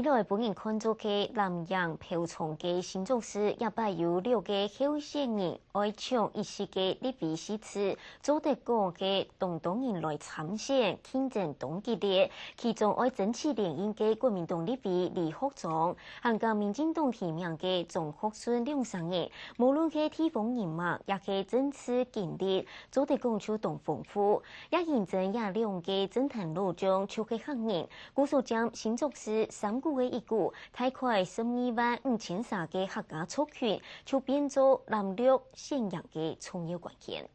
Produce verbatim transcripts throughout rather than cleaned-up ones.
歷來分人看做係藍營票倉个新竹市，這擺有六个候選人愛搶一席个立委席次，做得講係當多人來參選，競爭當激烈。其中愛爭取連任个國民黨立委李學章，還有民進黨提名个張學順兩儕人，無論係地方人脈，也係政治經歷，做得講就當豐富。也因爭這兩个政壇老將就係客人， 故所佔新竹市三股个一股，大概十二萬五千儕个客家族群，就變做藍綠選贏个重要關鍵。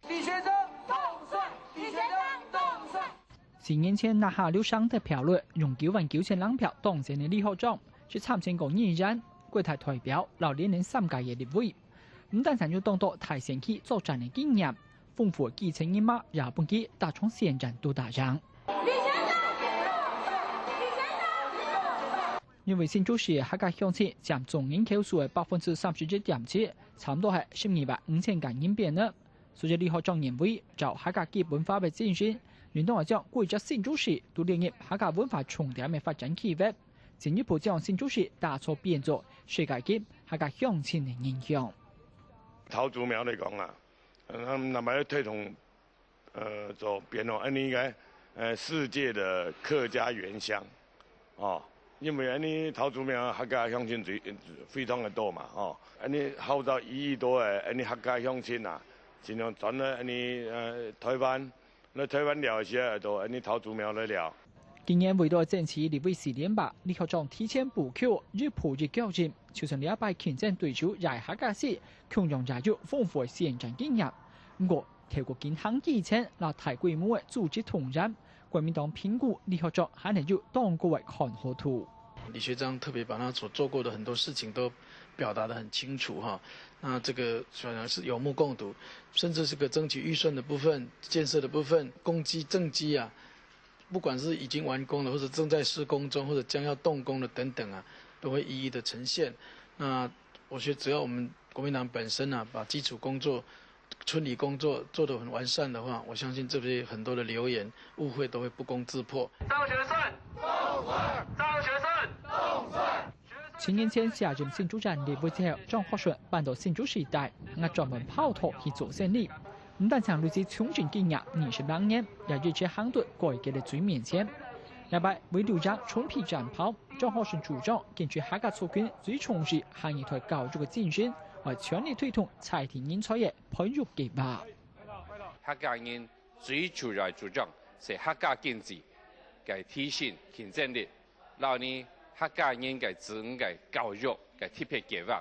李學章當選！李學章當選！四年前拿下六成得票率，用九萬九千零票當選个李學章，係參選過議員、國大代表摎連任三屆个立委。毋單淨有當多大選區作戰个經驗， 豐富个基層人脈也分佢逐場選戰都打贏。因為新竹市个客家鄉親佔總人口數个百分之三十一點七，差毋多係十二萬五千个人變呢。所以李學章認為，照客家基本法个精神，應當愛將規隻新竹市都列入客家文化重點个發展計畫，進一步將新竹市打造變做世界級客家鄉親个形象。桃竹苗來講啊， 呃，他們慢慢要推動，呃，做變成恁呢个，呃，世界的客家原鄉，哦，因為恁呢桃竹苗客家鄉親最，非常的多嘛，哦，恁呢號召一億多个恁呢客家鄉親啊，盡量轉來恁呢，呃，台灣，來台灣尞一下，到恁呢桃竹苗來尞。今年為了爭取立委四連霸，李學章提前布局，一步一腳印，就算這擺競爭對手也係客家市，共樣也有豐富个選戰經驗。毋過， 透過經行基層摎大規模个組織動員，國民黨評估李學章還係有當高个看好度。李學章特別把他所做過的很多事情都表達得很清楚哈，那這個雖然是有目共睹，甚至是個爭取預算的部分、建設的部分、工基、政績啊，不管是已經完工的，或者正在施工中，或者將要動工的等等啊，都會一一的呈現。那我覺得只要我們國民黨本身啊，把基礎工作 村里工作做得很完善的話，我相信這些很多的流言、誤會都會不攻自破。張學順，張學順，七年前卸任新竹縣立委之後，張學順搬到新竹市大，也專門跑道去做生理。毋單淨累積從政經驗二十零年，也一直行在改革个最面前。這擺為綠營重披戰袍，張學順主張堅持客家族群最重視下一代教育个精神，愛全力推動在地人才个 培育計畫。客家人最主要个主張係客家經濟个提升競爭力，摎呢客家人个子女个教育个特別計畫，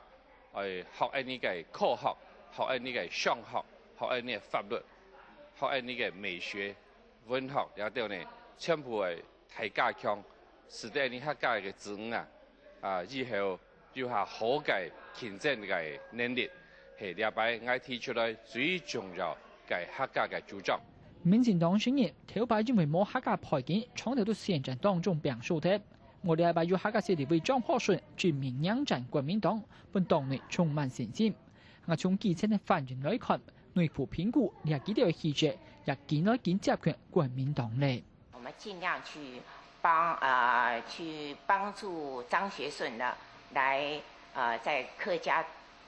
愛學恁呢个科學，學恁呢个商學，學恁呢个法律，學恁呢个美學、文學，這兜呢全部个大加強，使得呢客家个子女啊，啊，以後 有較好个競爭个能力，係這擺𠊎提出來最重要个客家个主張。民進黨承認，頭擺因為無客家背景，長透在選戰當中拚輸忒。毋過這擺有客家籍立委張學順正面迎戰國民黨，分黨內充滿信心。啊從基層个反應來看，內部評估這幾條个細節，也緊來緊接近國民黨咧。 我們盡量去幫呃去幫助張學順呢，來呃在客家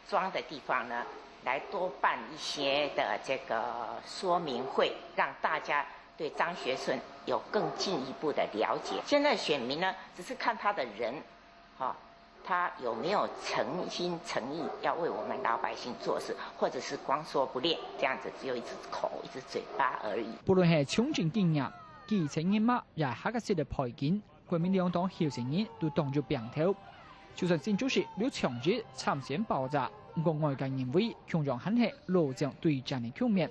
莊的地方呢，來多辦一些的這個說明會，讓大家對張學順有更進一步的了解。現在選民呢，只是看他的人，哈、他有沒有誠心誠意要為我們老百姓做事，或者是光說不練，這樣子只有一隻口、一隻嘴巴而已。不論係從政經驗、基層人脈，也係客家籍个背景，國民兩黨候選人都當有拚頭。就算新竹市劉長志參選爆炸，毋過外界認為共樣還係老將對戰个局面。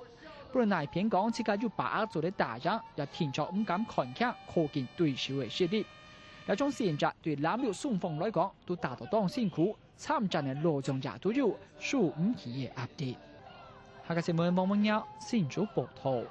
不論哪一片講自家有把握做得打贏，也定著毋敢看輕靠近對手个實力。這種選擇對藍綠雙方來講， 都打到當辛苦，參戰个老將也都有輸毋起个壓力。客家新聞王文耀，新竹報導。